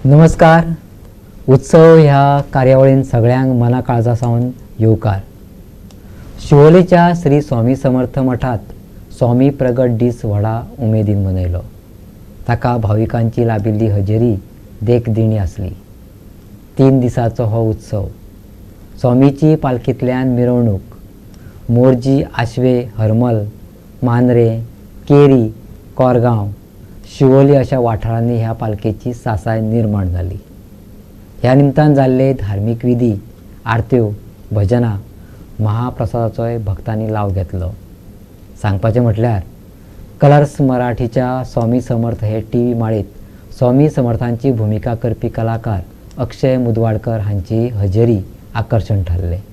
नमस्कार. उत्सव ह्या कार्यावळीन सगळ्यांक मना काळजा सावन येवकार. शिवोलेच्या श्री स्वामी समर्थ मठांत स्वामी प्रगट दीस व्हडा उमेदीन मनयलो. ताका भाविकांची लाभिल्ली हजेरी देखदिणी आसली. 3 दिसांचो हो उत्सव. स्वामीची पालखींतल्यान मिरवणूक मोरजी, आशवे, हरमल, मांद्रे, केरी, कोरगांव, शिवोली अशा वाठारांनी ह्या पालखेची सासाय निर्माण जाली. ह्या निमतान जाल्ले धार्मीक विधी, आरत्यो, भजनां, महाप्रसादाचोय भक्तांनी लाव घेतलो. सांगपाचें म्हटल्यार कलर्स मराठीच्या स्वामी समर्थ हे टी व्ही माळेंत स्वामी समर्थांची भुमिका करपी कलाकार अक्षय मुदवाडकर हांची हजेरी आकर्शण ठरले.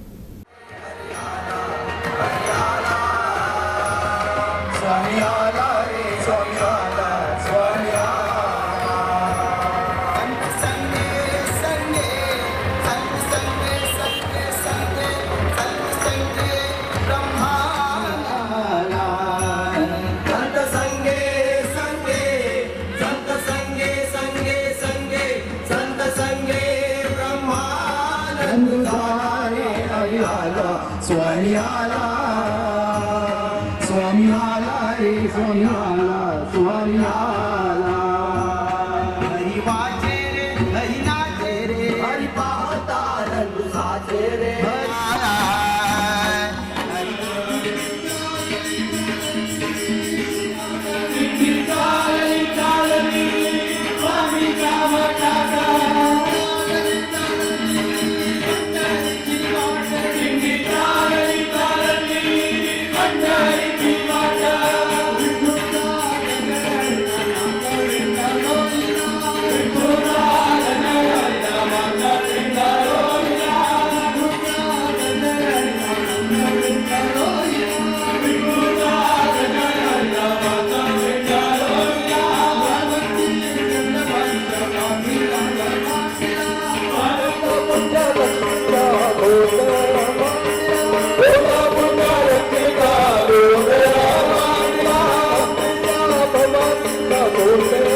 Amen.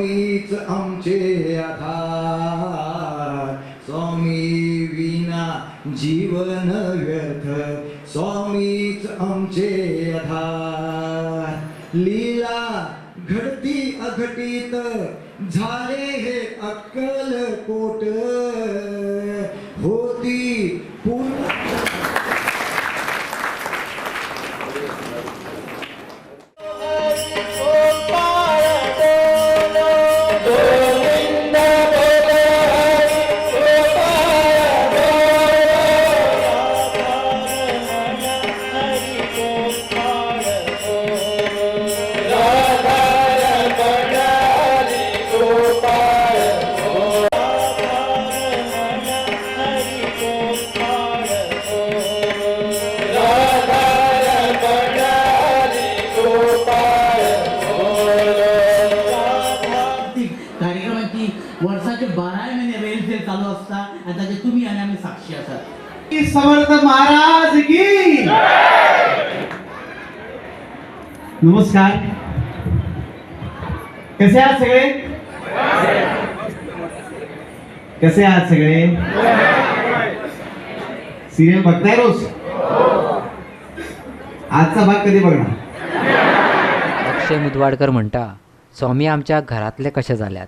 स्वामीच आमचे आधार, स्वामी विना जीवन व्यर्थ, स्वामीच आमचे आधार। लीला घडती अघटित झाले हे अक्कलकोट, होती पूर्ण। वर्षाचे 12 महिने रेल सेल चालू असता आणि ताचे तुमी आनी आमी साक्षी आसात। समर्थ महाराज की नमस्कार। कसे आहात सगळे? कसे आहात सगळे? सिरियल बघताय रोज? आजचा भाग कधी बघणार? अक्षय मुदवाडकर म्हणटा, स्वामी आमच्या घरातले कशे जाल्यात,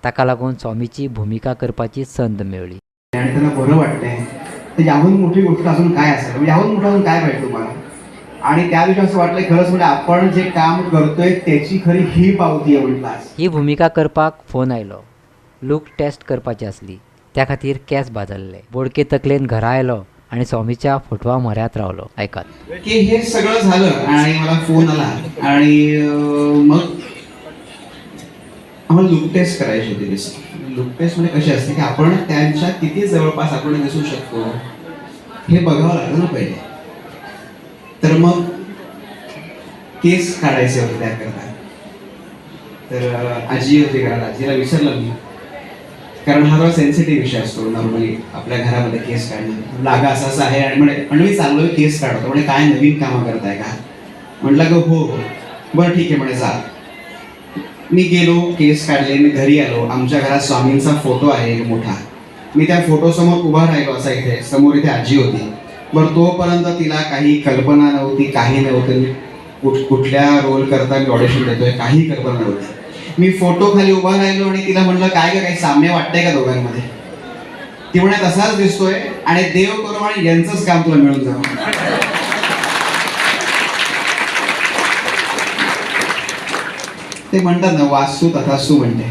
ताका लागून स्वामीची भुमिका करपाची संद मेळ्ळी आणि त्यांना बरं वाटतंय। तर याहून मोठी गोष्ट अजून काय असेल, म्हणजे याहून मोठं अजून काय पाहिजे तुम्हाला? आणि त्या दिवशी असं वाटलं खरंच म्हणजे आपण जे काम करतोय त्याची खरी ही पावती आहे म्हटलं आज। ही भुमिका करपाक फोन आयलो, लूक टेस्ट करपाची आसली, त्या खातीर केस बादलले, बोडके तकलेन घरा आयलो आणि स्वामीच्या फोटवा म्हऱ्यांत रावलो। आयकात की हे सगळं झालं आणि मला फोन आला आणि मग आम्हाला लुक टेस्ट करायची होती। लुक टेस्ट म्हणजे कशी असते की आपण त्यांच्या किती जवळपास आपण दिसू शकतो हे बघावं लागलं ना पहिले। तर मग केस काढायचे होते त्याकरता, तर आजी होती घरात, आजीला विचारलं मी, कारण हा थोडा सेन्सिटिव्ह विषय असतो नॉर्मली आपल्या घरामध्ये केस काढणं। लागा असं असं आहे आणि म्हणे मी चाललोय केस काढतो, म्हणजे काय नवीन कामं करताय का? म्हटलं ग हो। बरं ठीक आहे म्हणे जा। मी गेलो, केस काढले, मी घरी आलो। आमच्या घरात स्वामींचा फोटो आहे एक मोठा, मी त्या फोटोसमोर उभा राहिलो असा, इथे समोर इथे आजी होती। बरं तोपर्यंत तिला काही कल्पना नव्हती, काही नव्हतं, मी कुठल्या रोल करता मी ऑडिशन देतोय काही कल्पना नव्हती। मी फोटो खाली उभा राहिलो आणि तिला म्हटलं काय का काही साम्य वाटतंय का दोघांमध्ये? ती म्हणे तसाच दिसतोय आणि देव करो आणि यांचंच काम तुला मिळून जावं। ते म्हणतात ना वास्तू तथास्तू म्हणते,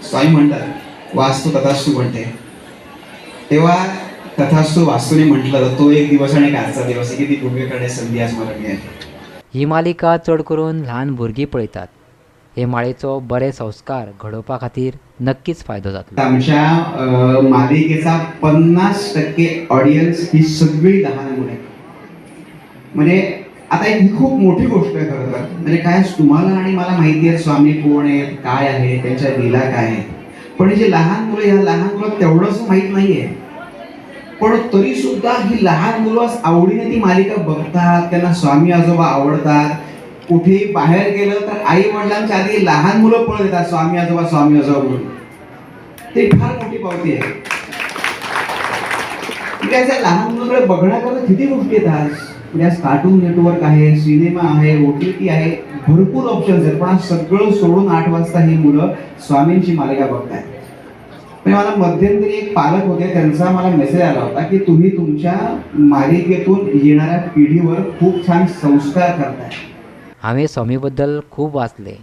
स्वामी म्हणतात वास्तू तथास्तू म्हणते, तेव्हा तथास्तू वास्तूने म्हटलं तर तो एक दिवस आणि एक आजचा दिवस आहे की ती भूमिका करण्याची संधी आज मला मिळाली। ही मालिका चड करून ल्हान भुरगीं पळयतात। हे माळेचो बरे संस्कार घडोवपा खातीर नक्कीच फायदो जातलो। आमच्या मालिकेचा 50% ऑडियन्स ही सगळी लहान मुलं आहेत। म्हणजे आता ही खूप मोठी गोष्ट आहे खरं तर, म्हणजे काय तुम्हाला आणि मला माहिती आहे स्वामी कोण आहेत, काय आहे, त्यांच्या लीला काय आहेत, पण जे लहान मुलं, ह्या लहान मुलं तेवढंच माहीत नाही आहे, पण तरी सुद्धा ही लहान मुलं आवडीने ती मालिका बघतात, त्यांना स्वामी आजोबा आवडतात। कुठेही बाहेर गेलं तर आई वडिलांच्या आधी लहान मुलं पळत येतात स्वामी आजोबा स्वामी आजोबा म्हणून। ते फार मोठी पावती आहे। म्हणजे लहान मुलांकडे बघण्याकरता किती गोष्टी आहेत आज, म्हणजे आज कार्टून नेटवर्क आहे, सिनेमा आहे, OTT आहे, भरपूर ऑप्शन्स आहेत, पण आज सगळं सोडून 8 वाजता ही मुलं स्वामींची मालिका बघतायत। म्हणजे मला मध्यंतरी एक पालक होते, त्यांचा मला मेसेज आला होता की तुम्ही तुमच्या मालिकेतून येणाऱ्या पिढीवर खूप छान संस्कार करताय। हांवें स्वामी बद्दल खूब वाचलें,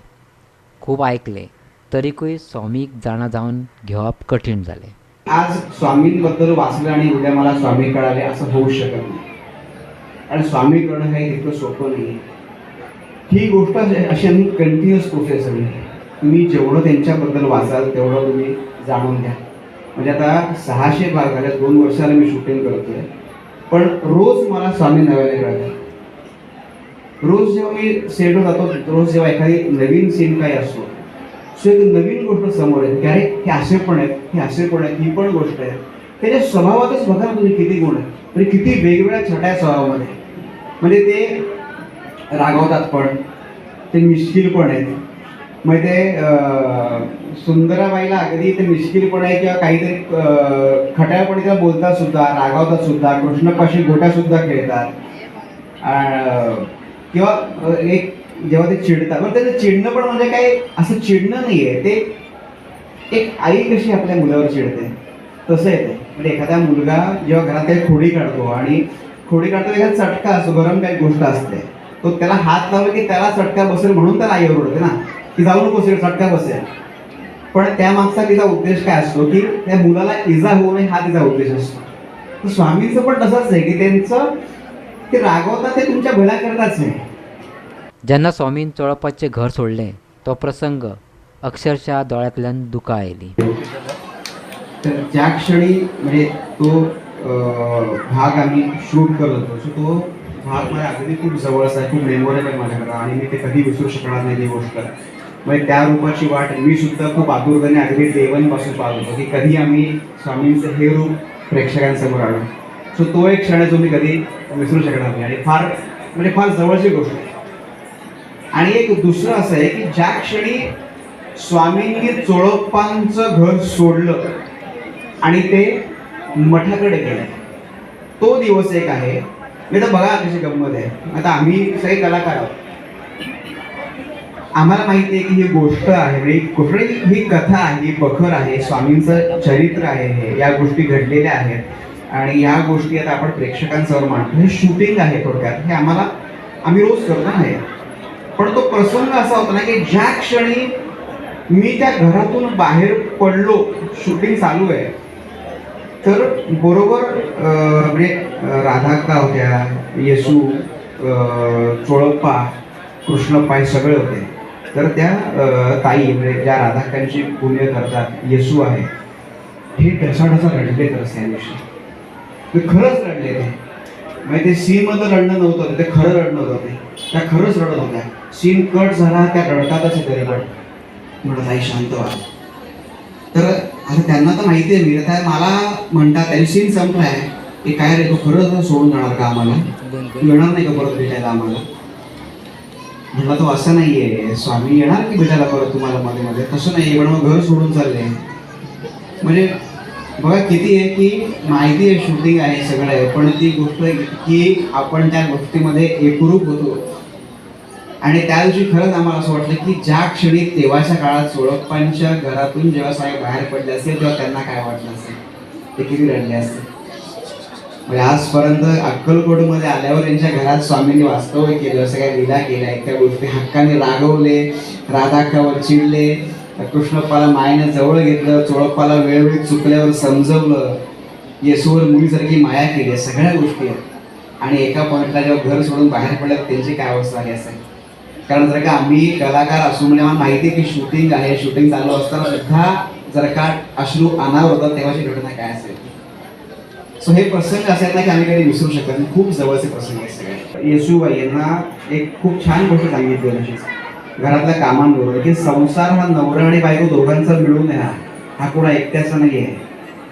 खूब आयकलें, तरीकूय स्वामीक जाणा जावन घेवप कठीण जालें। आज स्वामींबद्दल वाचलं आणि उद्या मला स्वामी कळाले असं होऊ शकत नाही, आणि स्वामी करणं हे इतकं सोपं नाही आहे। ही गोष्ट अशी आम्ही कंटिन्युअस प्रोसेस आहे। तुम्ही जेवढं त्यांच्याबद्दल वाचाल तेवढं तुम्ही जाणून घ्या। म्हणजे आता 600 भाग झाले, 2 वर्षाला मी शूटिंग करतोय, पण रोज मला स्वामी नव्याने कळतात। रोज जेव्हा मी सेटवर जातो, रोज जेव्हा एखादी नवीन सीन काही असतो, सो एक नवीन गोष्ट समोर येते की अरे हे असे पण आहेत, हे असे पण आहेत, ही पण गोष्ट आहे। त्याच्या स्वभावातच बघा ना तुम्ही किती गुण आहेत, म्हणजे किती वेगवेगळ्या छट्या स्वभावामध्ये, म्हणजे ते रागवतात पण, ते मिश्किल पण आहेत, मग ते सुंदराबाईला अगदी ते मिश्किलपणे आहे किंवा काहीतरी खटाळपणे त्याला बोलतात सुद्धा, रागावतात सुद्धा, कृष्णपाशी गोट्यासुद्धा खेळतात किंवा एक जेव्हा ते चिडतात, पण त्याचं चिडणं पण म्हणजे काय असं चिडणं नाही आहे, ते एक आई कशी आपल्या मुलावर चिडते तसं आहे ते. म्हणजे एखादा मुलगा जेव्हा घरात काही खोडी काढतो आणि खोडी काढतो एखादा चटका असतो, गरम काही गोष्ट असते, तो त्याला हात लावला की त्याला चटका बसेल म्हणून त्याला आई ओरडते ना की जाऊ नको चटका बसेल. पण त्यामागचा तिचा उद्देश काय असतो की त्या मुलाला इजा होऊ नये हा तिचा उद्देश असतो. तर स्वामींचं पण तसंच आहे की त्यांचं ते रागवतात ते तुमच्या भल्या करताच आहे. जेन्ना स्वामीन चोळप्पाचें घर सोडलें तो प्रसंग अक्षरशः दोळ्यांतल्यान दुकां आयली. तर ज्या क्षणी म्हणजे तो भाग आम्ही शूट करत होतो, सो तो भाग मला अगदी खूप जवळचा आहे, खूप मेमोरेबल आहे माझ्याकडं आणि मी ते कधी विसरू शकणार नाही ती गोष्ट. म्हणजे त्या रूपाची वाट मी सुद्धा खूप आतुरतेने अगदी देवांपासून पाहत होतो की कधी आम्ही स्वामींचं हे रूप प्रेक्षकांसमोर आणू. सो तो एक क्षण आहे जो मी कधी विसरू शकणार नाही आणि फार म्हणजे फार जवळची गोष्ट आहे. आणि एक दुसरं असं आहे की ज्या क्षणी स्वामींनी चोळप्पांचं घर सोडलं आणि ते मठाकडे गेले तो दिवस एक आहे. मी तर बघा कशी गंमत आहे. आता आम्ही सगळे कलाकार आहोत, आम्हाला माहिती आहे की ही गोष्ट आहे, म्हणजे गोष्ट ही कथा आहे, ही बखर आहे, स्वामींचं चरित्र आहे, हे या गोष्टी घडलेल्या आहेत आणि या गोष्टी आता आपण प्रेक्षकांसमोर मांडतो. हे शूटिंग आहे थोडक्यात, हे आम्हाला आम्ही रोज करतो ना हे. पण तो प्रसंग असा होता ना की ज्या क्षणी मी त्या घरातून बाहेर पडलो, शूटिंग चालू आहे, तर बरोबर म्हणजे राधाका होत्या, येसू, चोळप्पा, कृष्णप्पा हे सगळे होते. तर त्या ताई म्हणजे ज्या राधाकांची पुण्य करतात, येसू आहे, हे ढसाढसा रडले खरंच त्या दिवशी. ते खरंच रडले ते, म्हणजे ते सीनमधलं रडणं नव्हतं, ते खरं रडणं होतं ते, त्या खरंच रडत होत्या. सीन कट झाला त्या रडतातच तरी पण म्हणत आई शांत व्हा. तर आता त्यांना तर माहिती आहे, मी आता मला म्हणतात त्यांनी सीन संपला आहे की काय रे तू खरंच सोडून जाणार का आम्हाला, तू येणार नाही का परत भेटायला आम्हाला? म्हटलं तो असं नाही आहे, स्वामी येणार की भेटायला परत तुम्हाला मध्ये मध्ये, तसं नाही, पण मग घर सोडून चालले. म्हणजे बघा किती आहे की माहिती आहे शूटिंग आहे सगळं आहे, पण ती गोष्ट की आपण त्या गोष्टीमध्ये एकरूप होतो. आणि त्या दिवशी खरंच आम्हाला असं वाटलं की ज्या क्षणी तेव्हाच्या काळात चोळप्पांच्या घरातून जेव्हा स्वामी बाहेर पडले असेल तेव्हा त्यांना काय वाटलं असेल, ते किती रडले असतील. म्हणजे आजपर्यंत अक्कलकोटमध्ये आल्यावर त्यांच्या घरात स्वामींनी वास्तव्य केलं, सगळ्या लीला केल्या, त्या गोष्टी हक्काने रागवले, राधाकावर चिडले, कृष्णप्पाला मायेने जवळ घेतलं, चोळप्पाला वेळोवेळी चुकल्यावर समजवलं, येसूवर मुलीसारखी माया केली, सगळ्या गोष्टी आहेत. आणि एका पॉईंटला जेव्हा घर सोडून बाहेर पडलं त्यांची काय अवस्था झाली असेल. कारण जर का आम्ही कलाकार असू म्हणजे आम्हाला माहिती आहे की शूटिंग आहे, शूटिंग चालू असताना सुद्धा जर का अश्रू अनावर होतात तेव्हाची घटना काय असेल. सो हे प्रसंग असे आहेत ना की आम्ही कधी विसरू शकत नाही, खूप जवळचे प्रसंग आहेत सगळे. येसूबाई यांना एक खूप छान गोष्ट सांगितली तशीच घरातल्या कामांबरोबर की संसार हा नवरा आणि बायको दोघांचा मिळून आहे, हा कोणा एकट्याचा नाही आहे.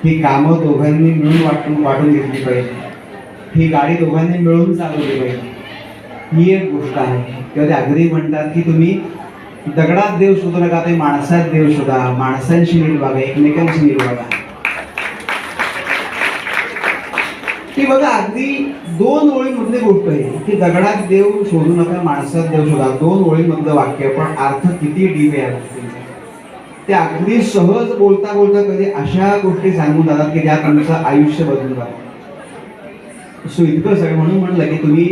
ही कामं दोघांनी मिळून वाटून घेतली पाहिजे, ही गाडी दोघांनी मिळून चालवली पाहिजे, ही एक गोष्ट आहे. किंवा ते अगदी म्हणतात की तुम्ही दगडात देव शोधू नका, ते माणसात देव शोधा, माणसांशी नीट वागा, एकमेकांशी नीट वागा. की बघा अगदी दोन ओळीमधली गोष्ट आहे की दगडात देव शोधू नका, माणसात देव शोधा, दोन ओळीमधलं वाक्य, पण अर्थ किती डीप आहे या गोष्टींचा. ते अगदी सहज बोलता बोलता कधी अशा गोष्टी सांगून जातात की ज्या तुमचं आयुष्य बदलून जातं. सो इतकं सगळं म्हणून म्हटलं की तुम्ही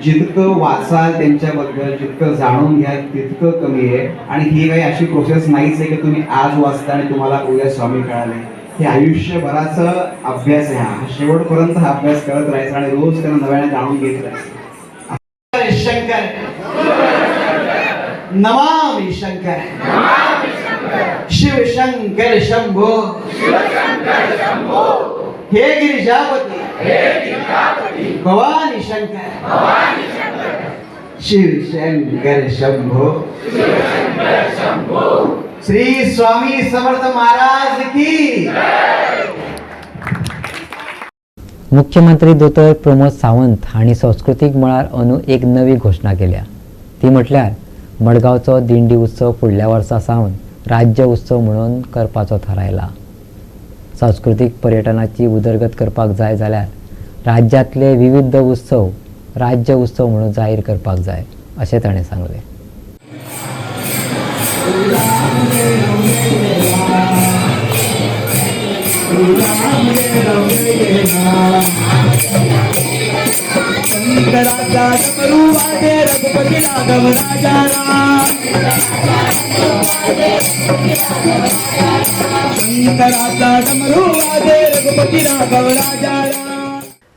जितकं वाचाल त्यांच्याबद्दल, जितकं जाणून घ्याल तितकं कमी आहे. आणि ही काही अशी प्रोसेस नाहीच आहे की तुम्ही आज वाचता आणि तुम्हाला उद्या स्वामी कळाले. हे आयुष्यभराचा अभ्यास आहे, हा शेवटपर्यंत हा अभ्यास करत राहायचा आणि रोज त्यांना नव्याने जाणून घेत राहायचं. शंकर नमामि शंकर, शिव शंकर शंभो, हे गिरिजापती भवानी शंकर, शिव शंकर शंभो. श्री स्वामी समर्थ महाराज की. मुख्यमंत्री दोतोर प्रमोद सावंत हांणी संस्कृतीक मळार अंदू एक नवी घोशणा केल्या, ती म्हटल्यार मडगांवचो दिंडी उत्सव फुडल्या वर्सा सावन राज्य उत्सव म्हणून करपाचो थारायला. सांस्कृतीक पर्यटनाची उदरगत करपाक जाय जाल्यार राज्यांतले विविध उत्सव राज्य उत्सव म्हणून जाहीर करपाक जाय अशें ताणें सांगलें.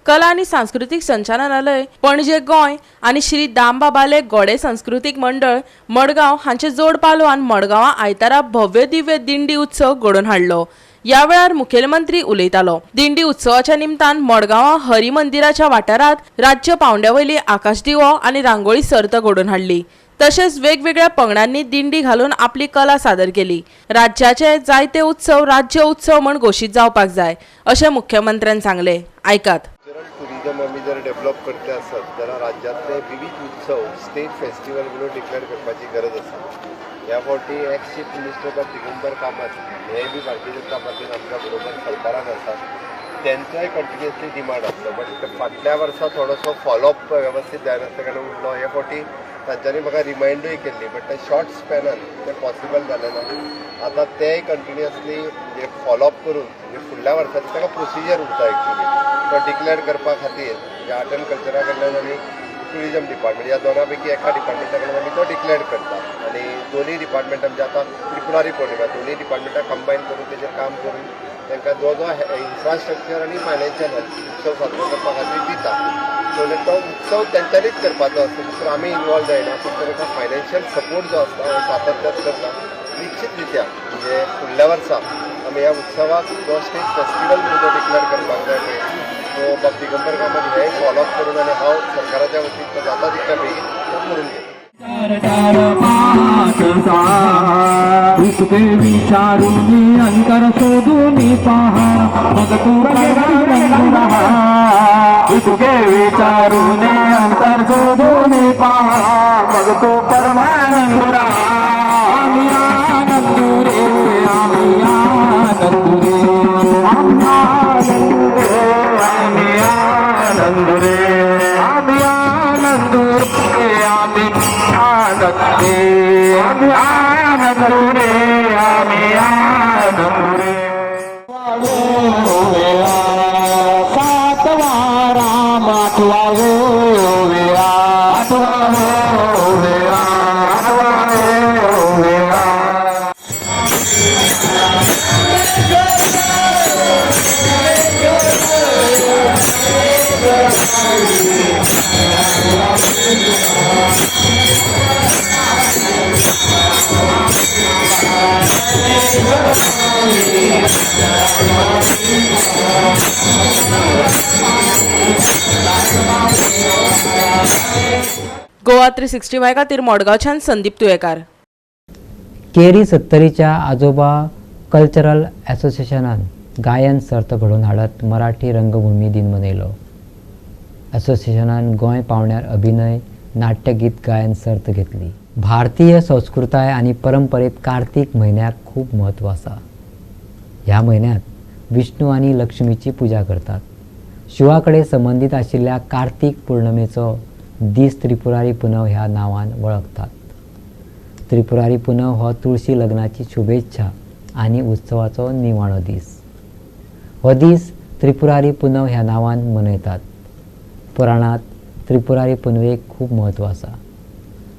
कला आनी सांस्कृतीक संचालनालय पणजे गोंय आनी श्री दामबाबाले गोडे सांस्कृतीक मंडळ मडगांव हांचे जोड पालवान मडगांवां आयतारा भव्य दिव्य दिंडी उत्सव घडोवन हाडलो. ह्या वेळार मुखेलमंत्री उलयतालो. दिंडी उत्सवाच्या निमतान मडगांवां हरी मंदिराच्या वाठारांत राज्य पावंड्या वयली आकाशदिवो आनी रांगोळी सर्त घडोवन हाडली. तशेंच वेगवेगळ्या पंगडांनी दिंडी घालून आपली कला सादर केली. राज्याचे जायते उत्सव राज्य उत्सव म्हूण घोशीत जावपाक जाय अशें मुख्यमंत्र्यान सांगलें. आयकात. कल्चरल टुरिजम आमी जर डेव्हलप करते आसत जाल्यार राज्यांतले विविध उत्सव स्टेट फेस्टिवल म्हणून डिक्लेअर करपाची गरज आसा. ह्या फावटी एक्स चीफ मिनिस्टर बाब दिगंबर कामत हे बी भारतीय जनता पार्टीन आमच्या बरोबर सरकारान आसा, तेंचोय कंटिन्युअसली डिमांड आसलो, बट फाटल्या वर्सा थोडोसो फॉलोअप वेवस्थीत जायनासल्या कारणान उरलो. हे फावटी तांच्यांनी म्हाका रिमायंडूय केल्ली, बट त्या शॉर्ट स्पॅनान तें पॉसिबल जालें ना. आतां तेंय कंटिन्युअसली म्हणजे फॉलोअप करून म्हणजे फुडल्या वर्साची ताका प्रोसिजर उरता एक्चुली तो डिक्लेअर करपा खातीर, म्हणजे आर्ट अँड कल्चरा कडल्यान आनी टुरिजम डिपार्टमेंट ह्या दोना पैकी एका डिपार्टमेंटा कडल्यान आमी तो डिक्लेअर करता आनी दोनूय डिपार्टमेंट म्हणजे आतां त्रिपुरारी पौर्णिमा दोनूय डिपार्टमेंटां कंबायन करून तेजेर काम करून तांकां जो जो इन्फ्रास्ट्रक्चर आनी फायनान्शियल उत्सव साजरो करपा खातीर दिता. सो तो उत्सव तेंच्यांनीच करपाचो आसता, दुसरो आमी इनवॉल्व जायना, फक्त ताका फायनान्शियल सपोर्ट जो आसता हो सातत्यान करता. निश्चित रित्या म्हणजे फुडल्या वर्सा आमी ह्या उत्सवाक जो स्टेट फेस्टिवल म्हणून जो डिक्लेअर करपाक जाय पळय तो बाब दिगंबर कामत हे फॉलोअप करून आनी हांव सरकाराच्या वतीन तो जाता तितल्या बेगीन तो करून घेता. 4 4 5 6 इतके विचारून अंतर शोधून पहा मग तू रहा. इतके विचारून अंतर शोधून पहा मग तू परमानंद रहा. आम्ही आनंद रे, आम्ही आनंद रे, आनंद रे, आम्ही आनंद रे, आम्ही आनंद रे, आम्ही आनंद रे, आम्ही आनंद रे, आम्ही आनंद रे. सातवा राम आठवा वेळा, आठवा वेळा, आठवा वेळा. गोवा 365 खातीर मडगांवच्यान संदीप तुयेकार. केरी सत्तरीच्या आजोबा कल्चरल असोसिएशनान गायन सर्त घडोवन हाडत मराठी रंगभूमी दिन मनयलो. असोसिएशनान गोंय पावण्यार अभिनय नाट्यगीत गायन सर्त घेतली. भारतीय संस्कृताय आनी परंपरेत कार्तीक म्हयन्याक खूब म्हत्व आसा. ह्या म्हयन्यांत विष्णू आनी लक्ष्मीची पुजा करतात. शिवा कडेन संबंदीत आशिल्ल्या कार्तीक पुर्णमेचो दीस त्रिपुरारी पुनव ह्या नांवान वळखतात. त्रिपुरारी पुनव हो तुळशी लग्नाची शुभेच्छा आनी उत्सवाचो निमाणो दीस. हो दीस त्रिपुरारी पुनव ह्या नांवान मनयतात. पुराणांत त्रिपुरारी पुनवेक खूब म्हत्व आसा.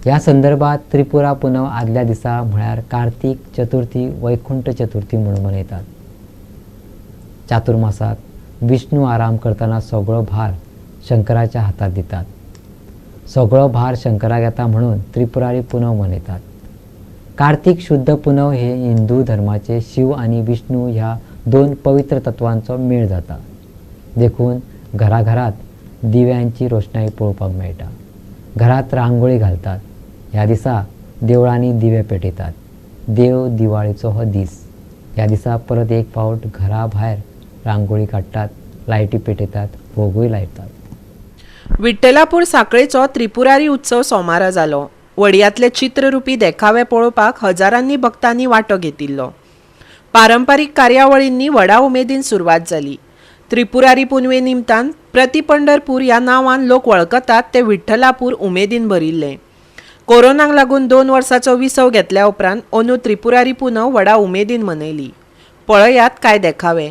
ह्या संदर्भात त्रिपुरा पुनव आदल्या दिसा म्हळ्यार कार्तीक चतुर्थी वैकुंठ चतुर्थी म्हणून मनयतात. चातुर्मासात विष्णू आराम करतना सगळो भार शंकराच्या हातात दितात. सगळो भार शंकराक येता म्हणून त्रिपुरारी पुनव मनयतात. कार्तीक शुद्ध पुनव हे हिंदू धर्माचे शिव आनी विष्णू ह्या दोन पवित्र तत्वांचो मेळ जाता. देखून घराघरात दिव्यांची रोशणाई पळोवपाक मेळटा. घरात रांगोळी घालतात. ह्या दिसा देवळांनी दिवे पेटयतात. देव दिवाळीचो हो दीस. ह्या दिसा परत एक फावट घरा भायर रांगोळी काडटात, लायटी पेटयतात, भोगूय लायतात. विठ्ठलापूर साखळेचो त्रिपुरारी उत्सव सोमारा जालो. वडयांतले चित्ररुपी देखावे पळोवपाक हजारांनी भक्तांनी वांटो घेतिल्लो. पारंपारीक कार्यावळींनी व्हडा उमेदीन सुरवात जाली. त्रिपुरारी पुनवे निमतान प्रति पंढरपूर ह्या नांवान लोक वळखतात ते विठ्ठलापूर उमेदीन भरिल्लें. कोरोनाक लागून 2 वर्साचो विसव घेतल्या उपरांत अंदू त्रिपुरारी पुनव व्हडा उमेदीन मनयली. पळयात काय देखावे.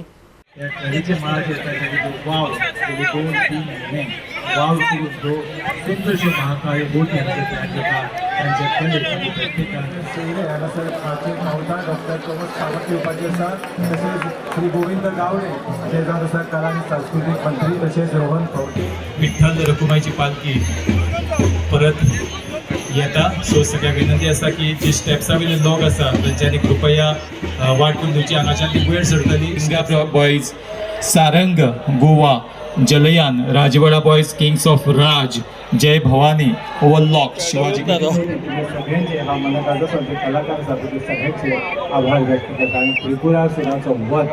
श्री गोविंद गावडे जे जावन आसा कला आनी सांस्कृतीक मंत्री तशेंच रोहन खंवटे. विठ्ठल रखुमाईची पालखी परत येता. सो सगळ्या विनंती आसा की जी स्टेप्सा वयले लोक आसा तांच्यांनी कृपया वाट करून दिवची. हांगाच्यान ती वयर सरतली. Boys, Sarang Goa, Jalayan, Rajwada boys, kings of Raj, Jai Bhavani, overlock, Shivaji. सगळ्यांचे हांव मनाकाळजासून जे कलाकार आसा ते सगळ्यांचे आभार व्यक्त करता आनी त्रिपुरासुराचो वध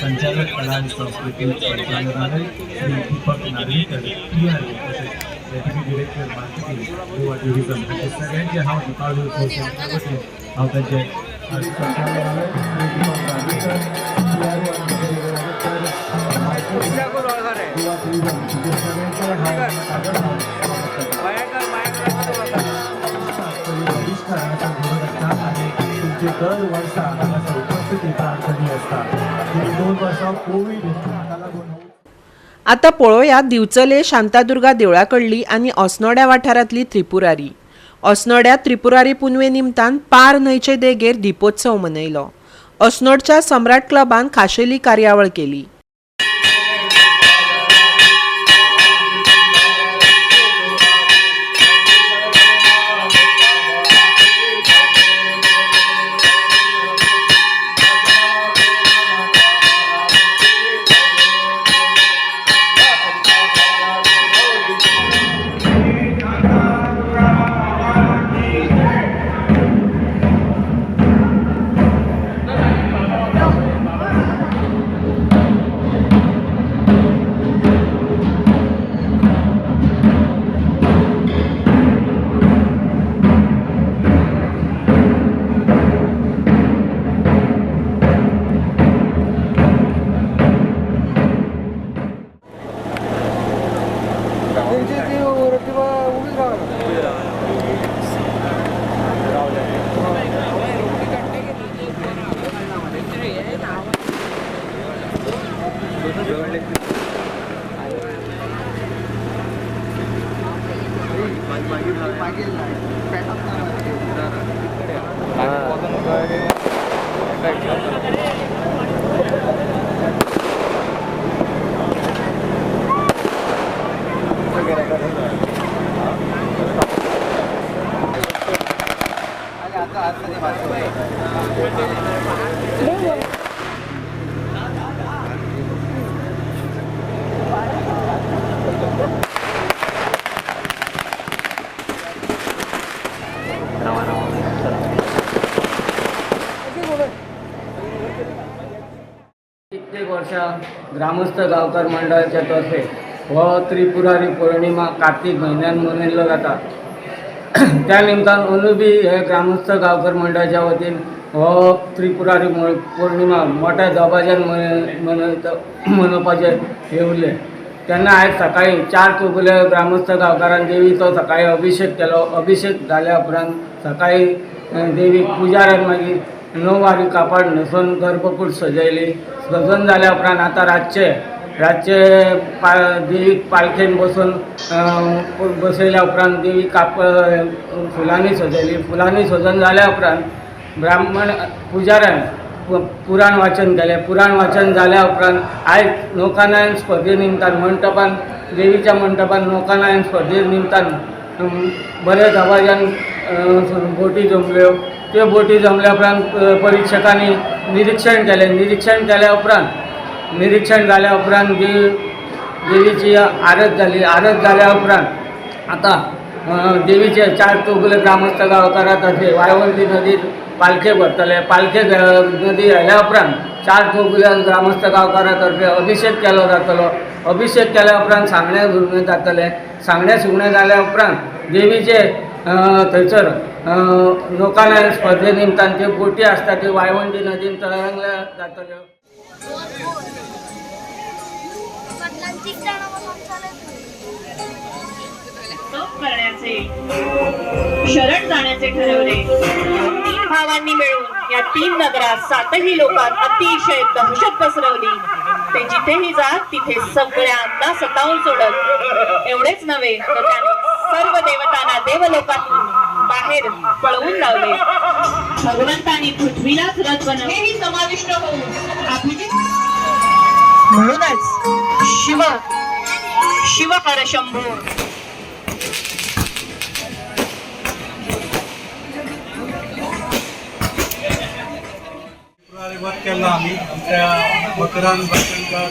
संचालक कला आणि संस्कृती संचालनालय श्री दीपक नार्वेकर PRO तशेंच deputy director marketing Goa tourism हांचे सगळ्यांचे हांव दीपावली उत्सव वतीन हांव तांचे संचालनालय श्री दीपक नार्वेकर PRO आनी deputy director marketing Goa tourism हांचे सगळ्यांचे हांव मनाकाळजासून स्वागत करता. बहिश्कार हांगासर घडोवन हाडटा आनी तुमचे दर वर्सा हांगासर उपस्थिती प्रार्थनी आसता. 2 वर्सां कोवीड हाका लागून. आतां पळोवया दिवचले शांतादुर्गा देवळा कडली आनी अस्नोड्या वाठारांतली त्रिपुरारी. अस्नोड्या त्रिपुरारी पुनवे निमतान पार न्हंयचे देगेर दीपोत्सव मनयलो. अस्नोडच्या सम्राट क्लबान खाशेली कार्यावळ केली. कित्येक वर्षां ग्रामस्थ गांवकार मंडळाच्या तर्फे हो त्रिपुरारी पौर्णिमा कार्तीक म्हयन्यान मनयल्लो जाता. त्या निमतान अंदू बी हे ग्रामस्थ गांवकार मंडळाच्या वतीन हो त्रिपुरारी पौर्णिमा मोठ्या दबाज्यान मनोवपाचें हें उरलें. तेन्ना आयज सकाळीं 4 चौगुले ग्रामस्थ गांवकारान देवीचो सकाळीं अभिशेक केलो. अभिशेक जाल्या उपरांत सकाळीं देवीक पुजाऱ्यान मागीर 9 वारी कापड न्हेसून गर्भकूड सजयली. सजून जाल्या उपरांत आतां रातचे रातचे देवीक पालखेन बसून बसयल्या उपरांत देवी कापड फुलांनी सजयली. फुलांनी सजून जाल्या उपरांत ब्राह्मण पुजाऱ्यान पुराण वाचन केलें. पुराण वाचन जाल्या उपरांत आयज नौकानयन स्पर्धे निमतान मंटपान देवीच्या मंटपान नौकानयन स्पर्धे निमतान बरे दबाज्यान बोटी जमल्यो. त्यो बोटी जमल्या उपरांत परिक्षकांनी निरीक्षण केलें. निरीक्षण केल्या उपरांत निरीक्षण जाल्या उपरांत देवीची आरत जाली. आरत जाल्या उपरांत आतां देवीचे 4 चौगुले ग्रामस्थ गांवकारा तर्फे वाळवंटी नदीत पालखे भरतले. पालखे नदी आयल्या उपरांत 4 चौगुले ग्रामस्थ गांवकारा तर्फे अभिषेक केलो जातलो. अभिषेक केल्या उपरांत सांगणे सुगणे जातले. सांगणे सुगणे जाल्या उपरांत देवीचे थंयसर लोकांना स्पर्धे निमतान त्यो बोटी आसता त्यो वाळवंटी नदीन तरंगल्या जातल्यो. करण्याचे शरण जाण्याचे ठरवले. 3 भावांनी मिळून या 3 नगरात 7ही लोकात अतिशय दहशत पसरवली. ते जिथेही जात तिथे सगळ्यांना सतावून सोडत. एवढेच नव्हे तर त्यांनी सर्व देवतांना देवलोकातून बाहेर पळवून लावले. भगवंतांनी पृथ्वीलाच रथ बनवले. हेही समाविष्ट होऊन अभिजित म्हणूनच शिव शिव हर शंभो. वध केला आम्ही आमच्या मकरंद बसंतकर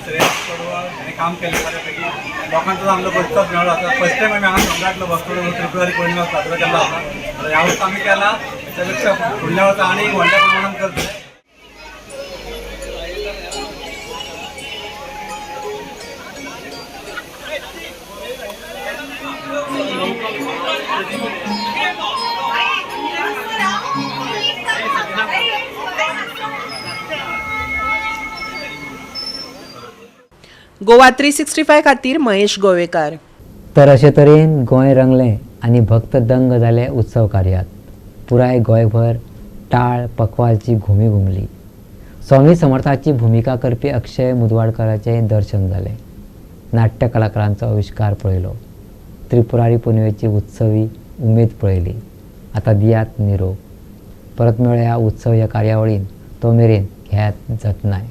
श्रेयस कडवळ हांणी काम केलें बऱ्यापैकी. लोकांचो आमकां बसतोच मेळ्ळो. आतां फर्स्ट टायम आमी हांगा सम्राटलो बसतो त्रिपुरारी पौर्णिमा साजरो केल्लो आसा. ह्या वर्सा आमी केला, त्याच्या पेक्षा फुडल्या वर्सा आनी व्हडल्या प्रमाणान करतले. गोवा 365 खातीर महेश गोवेकार. तर अशे तरेन गोंय रंगलें आनी भक्त दंग जाले उत्सव कार्यात. पुराय गोंयभर टाळ पकवाची घुमी घुमली. स्वामी समर्थाची भुमिका करपी अक्षय मुदवाडकराचें दर्शन जालें. नाट्य कलाकारांचो आविश्कार पळयलो. त्रिपुरारी पुनवेची उत्सवी उमेद पळयली. आतां दियात निरोप. परत मेळया उत्सव ह्या कार्यावळीन. तो मेरेन घेयात जतनाय.